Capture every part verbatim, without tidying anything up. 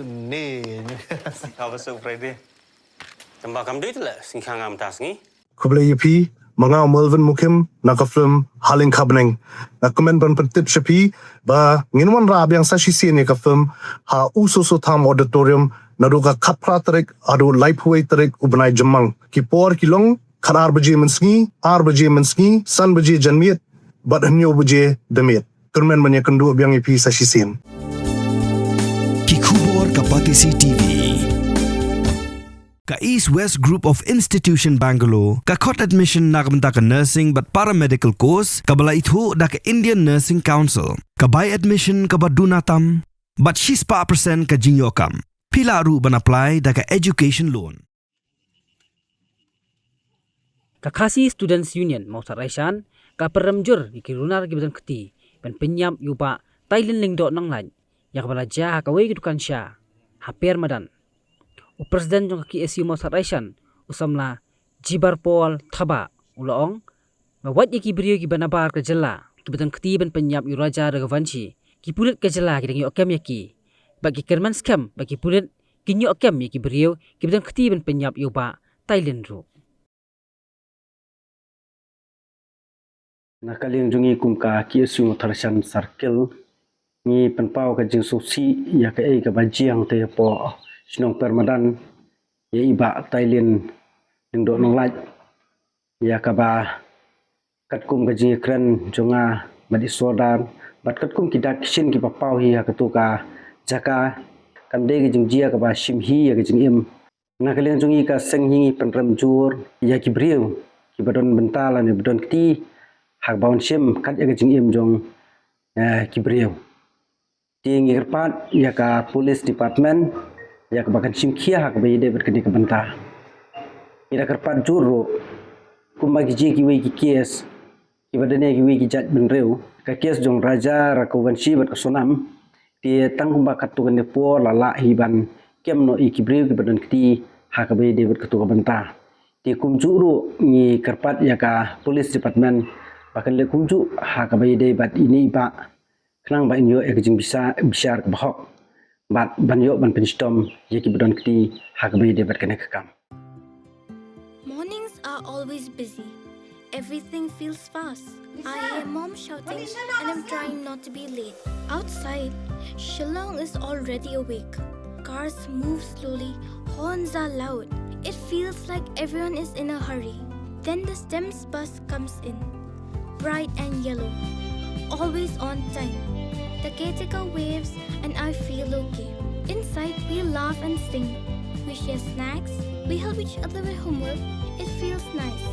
Ni. Kaba su Friday. Tamba kam dei le sing khang am tas ngi. Khublei ïa phi, ma nga u Melvin Mukim na ka film Haleng Khabneng. Nga kmen ban pyntip sha phi ba ngin wanrah biang sa shisien ïa ka film ha U Soso Tham Auditorium naduh ka khatphra tarik haduh laiphew wei tarik u bnai Jymmang. Ki por ki long khatar baje mynsngi, ar baje mynsngi, san baje janmiet bad hynñiew baje damiet. Kyrmen ban ïakynduh biang ïa phi sa shisien. Ki khubor ka Batesi TV. Ka East West Group of Institution Bangalore ka khot admission na ka bynta ka nursing bad paramedical course kaba la ithuh da ka Indian Nursing Council. Ka bai admission kaba duna tam bad shispah percent ka jingïoh kam. Phi lah ruh ban apply da ka education loan. Ka Khasi Students Union Mawthadraishan ka pynrem jur ïa ki runar kiba don kti ban pynïap ïa u Bah Tailin Lyngdoh Nonglait ïa kaba la jia ha kawei ka dukan sha ha Pearmadan. U President jong ka KSU Mawthadraishan u samla Jibarpal Thabah u la ong, nga wad ïa ki briew kiba nabar ka jylla kiba don kti ban pynïap ïa u Raja Raghuvanshi, ki pulit ka jylla ki dang ïoh kem ïa ki. Bad ki kyrmen skhem ba ki pulit kin ïoh kem ïa ki briew kiba don kti ban pynïap ïa u Bah Tailin ruh. Na ka liang jong ngi kum ka KSU Mawthadraishan Circle, ngi pynpaw ka jingsngewsih ïa kaei kaba jia hangtei hapoh shnong Pearmadan ïa i Bah Tailin Lyngdoh Nonglait, ïa kaba katkum ka jingïakren jong nga bad i Sordar bad katkum ki dak ki shin kiba paw hi ha katu ka jaka, kam dei ka jingjia kaba shim hi ïa ka jingim. Na ka liang jong ngi ka seng hi ngi pynrem jur ïa ki briew kiba don bynta lane ba don kti ha kaba wan shim kat ïa ka jingim jong, eh, ki briew. Te ngi kyrpad ïa ka police department ïa kaba kan shim khia ha kaba ïadei bad kane ka bynta. Ngi da kyrpad jur ruh kumba ki jia kiwei ki kes kiba don ïa kiwei ki jait bynriew, ka kes jong Raja Raghuvanshi bad ka Sonam. Te tang kumba katto katne por la lah hi ban kem noh ïa ki briew kiba don kti ha kaba ïadei bad katto ka bynta. Te kumjuh ruh ngi kyrpad ïa ka police department ba kan leh kumjuh ha kaba ïadei bad ine i Bah khnang ba in ïoh ïa ka jingbishar, bishar kaba hok bad ban ïoh ban pynshitom ïa kiba don kti ha kaba ïadei bad kane ka kam. Mornings are always busy. Everything feels fast. I hear mom shouting and I'm trying not to be late. Outside, Shillong is already awake. Cars move slowly, horns are loud. It feels like everyone is in a hurry. Then the STEMS bus comes in, bright and yellow, always on time. The caretaker waves and I feel okay. Inside, we laugh and sing. We share snacks, we help each other with homework. It feels nice.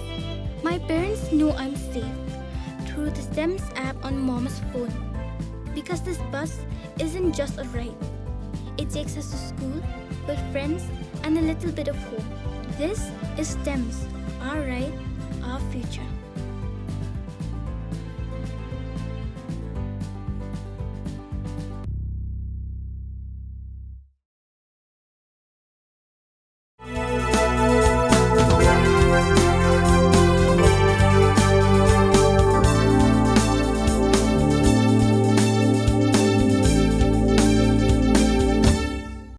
My parents know I'm safe through the STEMS app on Mom's phone. Because this bus isn't just a ride, it takes us to school, with friends, and a little bit of hope. This is STEMS, our ride, our future.